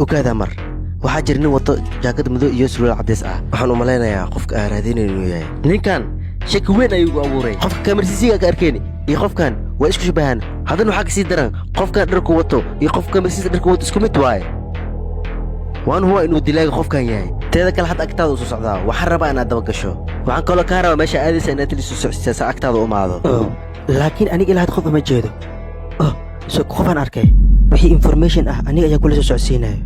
Ogaadaa, mar waxaa jira nin wato jaakad madow iyo surwaal caddeys ah. Waxaan u malaynayaa qofka aan raadinayn inuu yahay ninkan. Shaki weyn ayuu igu abuuray. Qofka kamarsiisiga ka arkeen iyo qofkan waa isku shabahaan. Haddana waxaa kasii daran, qofkan dharku wato iyo qofka kamarsiisa dharku wato isku mid waaye. Waan huwa inuu dilaaga qofkan yahay. Teeda kale, hadda agtaada u soo socdaa. Waxaan rabaa inaad daba gasho. Waxaan kaloo kaa rabaa meesha aadaysa inaad tali soo socsiisa agtaada u imaado. Oh, laakiin aniga ilaa had qof uma jeedo. Oh, so qofaan arkay. Wixii information ah aniga ayaa kula soo socodsiinayo.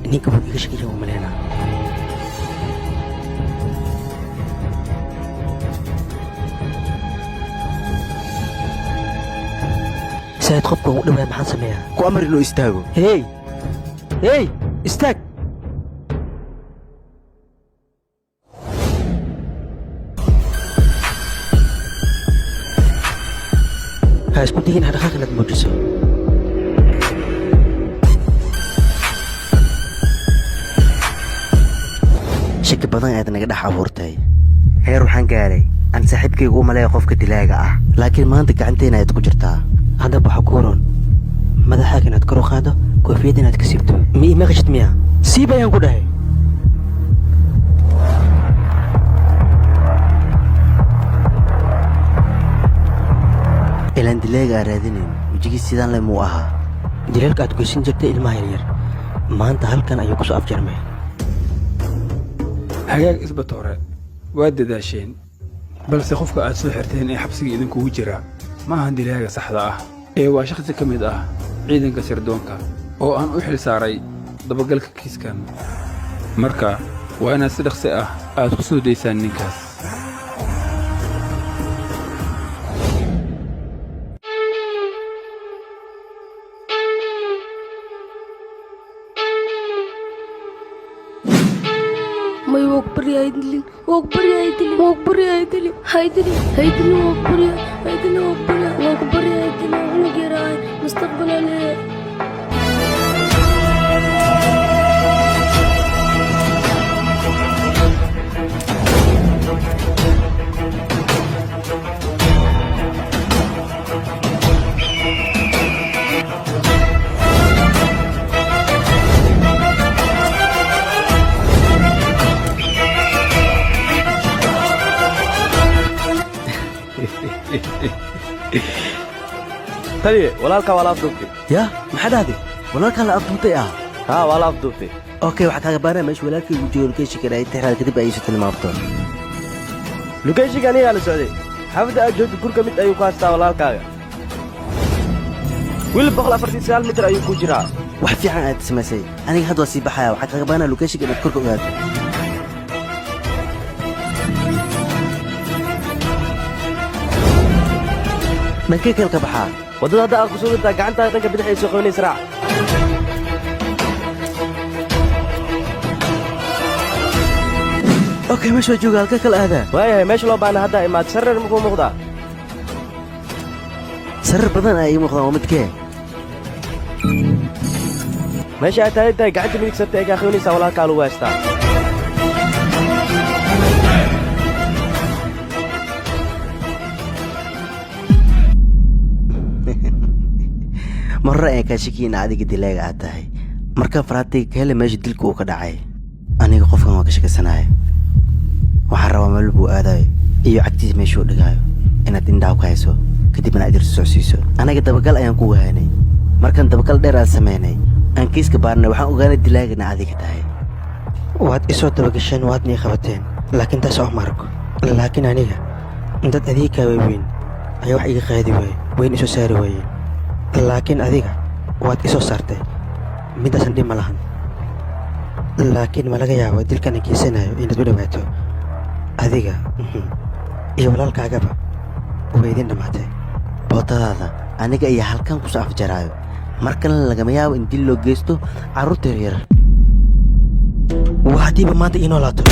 Ninka wuu iga shakiya, u maleynaa. Said, qofka ugu dhawaaya maxaan sameeyaa? Ku amar inuu istaago. Hey, hey, istaag! Ha isku dayin dhaqaaq inaad muujiso. Shaki badan ayaad naga dhex abuurtay. Heer waxaan gaaray aan saaxiibkaygu u maleeya qofka dilaaga ah, laakiin maanta gacanteena ayaad ku jirtaa. Haddaba waxaa kuu roon madaxaaga inaad kor u qaado, koofiyadda inaad ka siibto. Ma ii maqashid miya? Siib ayaan ku dhahay. Ilaan dilaaga aan raadinayn wejigiis sidaan le muu ahaa. Dilalka aad goysan jirtay ilmaha yaryar maanta halkan ayuu ku soo afjarmay. Hagaag, isbatoore, waad dadaasheen, balse qofka aad soo xirteen ee xabsiga idinkugu jira ma ahan dilaaga saxda ah ee waa shakhsi ka mid ah ciidanka sirdoonka oo aan u xil saaray dabagalka kiiskan. Marka waa inaad si dhaqsi ah aad ku soo daysaan ninkaas. May, waa ku baryaa, haydilin. Waa ku baryaa, haydilin. Waa ku baryaa, haydilin, haydilin, haydilin. Waa ku baryaa, haydilin. Waa ku baryaa, waa ku baryaa, haydilin. Cunug yaraahay, mustaqbalaa leeyahay. Taliye, walaalkaa waa la afduubtay. Yaa, maxaa dhahday? Walaalkaa la afduubtay ah? Haa, waa la afduubtay. Okay, waxaa kaaga baanaya meesha walaalkay uu joogo location-ka ay tixraad, kadib ay iisu tilmaamto. Location-ka anigaa la socday. Xaafadda aad joogto gurka mid ayuu ku haystaa walaalkaaga. Wiil 149 mitir ayuu ku jiraa. Wax fiican aad samaysay. Aniga hadda waa sii baxaya. Waxaa kaaga baanaya location-ka inaad korka ogaato. Dhankee kale ka baxaa? Waddada hadda aad ku sugantaa gacantaada dhanka bidix ay soo qabanaysa raac. Okay, meesha waa jooga. Halkee kala aadaa? Waayahay, meesha loo baahna haddaa imaad. Sareer makuu muuqdaa? Sarar badan ayaa ii muuqdaan. Waa midkee? Meesha aad taagan tahay gacanta midig sarta ay kaa qabanaysaa walaalkaa lagu haystaa. Marre ayaan kaa shakiya in adiga dilaaga aad tahay. Markaan faraatiga ka helay meesha dilka uu ka dhacay, aniga qofkan waa ka shakisanaya. Waxaan rabaa meel buu aadayo iyo cagtiisa meeshuu dhigaayo inaad indhaha ku hayso, kadibna aad irta socsiiso. Anaga dabagal ayaan kugu haynay. Markaan dabagal dheer aan samaynay, aan kiiska baarnay, waxaan ogaanay dilaagana adiga tahay. Waad isoo dabagasheen, waadna ii qabateen, laakiin taas oo ma arko. Laakiin aniga dad adiga kaa waaweyn ayaa wax iga qaadi waaye, wayna isoo saari waayeen, laakiin adiga waad isoo saartay. Midaasan dhib ma lahan, laakiin ma laga yaabo dilkan aan geysanayo inaad u dhawaato adiga iyo walaalkaagaba? Way idin dhammaatay. Bootadaada aniga iyo halkan kusoo afjaraayo. Mar kalena lagama yaabo in dil loo geysto carruurta yaryar. Waa haddiiba maanta ii noolaato.